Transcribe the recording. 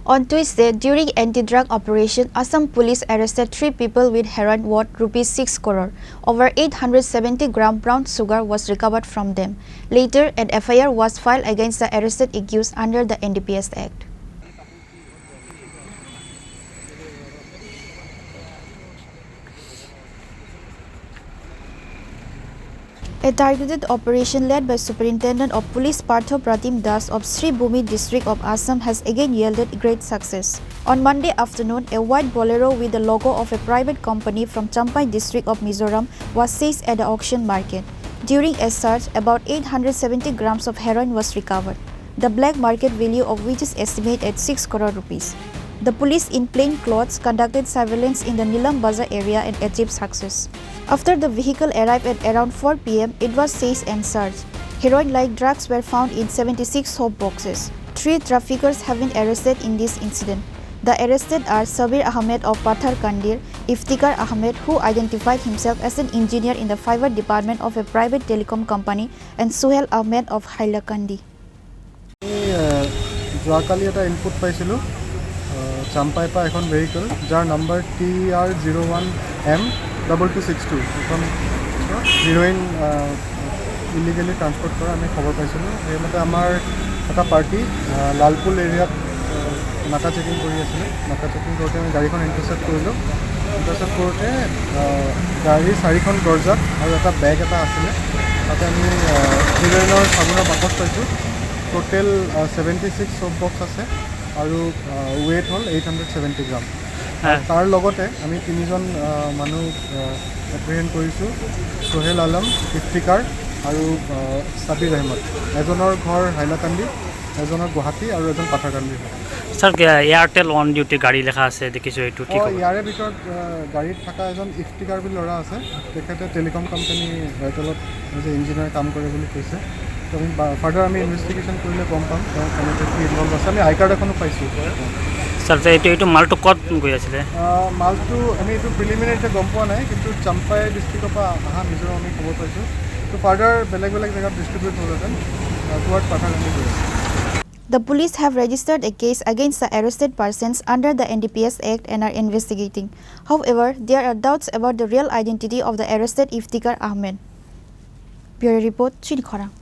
On Tuesday, during anti-drug operation, Assam police arrested 3 people with heroin worth rupees 6 crore. Over 870 gram brown sugar was recovered from them. Later, an FIR was filed against the arrested accused under the NDPS Act. A targeted operation led by Superintendent of Police Partho Pratim Das of Sribhumi district of Assam has again yielded great success. On Monday afternoon, a white Bolero with the logo of a private company from Champai district of Mizoram was seized at the auction market. During a search, about 870 grams of heroin was recovered, the black market value of which is estimated at 6 crore rupees. The police in plain clothes conducted surveillance in the Nilam Bazar area and achieved success. After the vehicle arrived at around 4 p.m., it was seized and searched. Heroin-like drugs were found in 76 soap boxes. 3 traffickers have been arrested in this incident. The arrested are Sabir Ahmed of Pathar Kandir, Iftikhar Ahmed, who identified himself as an engineer in the fiber department of a private telecom company, and Suhel Ahmed of Hailakandi. যোৱাকালি এটা input পাইছিলোঁ চাম্পাইৰ পৰা এখন vehicle যাৰ number TR 01 M 2262, এখন heroine illegally transport কৰা আমি খবৰ পাইছিলোঁ। সেইমতে আমাৰ এটা পাৰ্টি লালপুল এৰিয়াত নাকা চেকিং কৰি আছিলে। নাকা চেকিং কৰোঁতে আমি গাড়ীখন ইণ্টাৰচেপ্ট কৰিলোঁ। ইণ্টাৰচেপ্ট কৰোঁতে গাড়ীৰ 4খন দৰ্জাত আৰু এটা বেগ এটা আছিলে, তাতে আমি হিৰ'ইনৰ চাবোনৰ বাকচ পাইছোঁ। টোটেল 76 চ'প বক্স আছে আৰু ৱেইট হ'ল 870 গ্ৰাম। তাৰ লগতে আমি 3জন মানুহ এপ্ৰিহেণ্ড কৰিছোঁ, সোহেল আলম, ইফতিকাৰ আৰু সাবিৰ আহমেদ। এজনৰ ঘৰ হাইলাকান্দি, এজনৰ গুৱাহাটী আৰু এজন পাথাৰকান্দিৰ হয়। স্যাৰ, এয়াৰটেল অন ডিউটি গাড়ী লেখা আছে দেখিছোঁ, এইটো কি ক'ব? ইয়াৰে ভিতৰত গাড়ীত থকা এজন ইফতিকাৰ বুলি ল'ৰা আছে, তেখেতে টেলিকম কোম্পানী এয়াৰটেলত এজ এ ইঞ্জিনিয়াৰ কাম কৰে বুলি কৈছে। তো আমি ফাৰ্ডাৰ আমি ইনভেষ্টিগেশ্যন কৰিলে গম পাম তেওঁ কেনেকৈ কি ইনভল্ভ আছে। আমি আই কাৰ্ড এখনো পাইছোঁ। স্যাৰ, এইটো মালটো ক'ত গৈ আছিলে? মালটো আমি এইটো প্ৰিলিমিনাৰীতে গম পোৱা নাই, কিন্তু চাম্পাই ডিষ্ট্ৰিক্টৰ পৰা অহা মিজোৰাম আমি খবৰ পাইছোঁ। তো ফাৰ্ডাৰ বেলেগ বেলেগ জেগাত ডিষ্ট্ৰিবিউট হ'লহেঁতেন, টুৱাৰ্ড পাথাৰকান্দি গৈ আছে। The police have registered a case against the arrested persons under the NDPS Act and are investigating. However, there are doubts about the real identity of the arrested Iftikhar Ahmed. Bureau Report, Chinkhorang.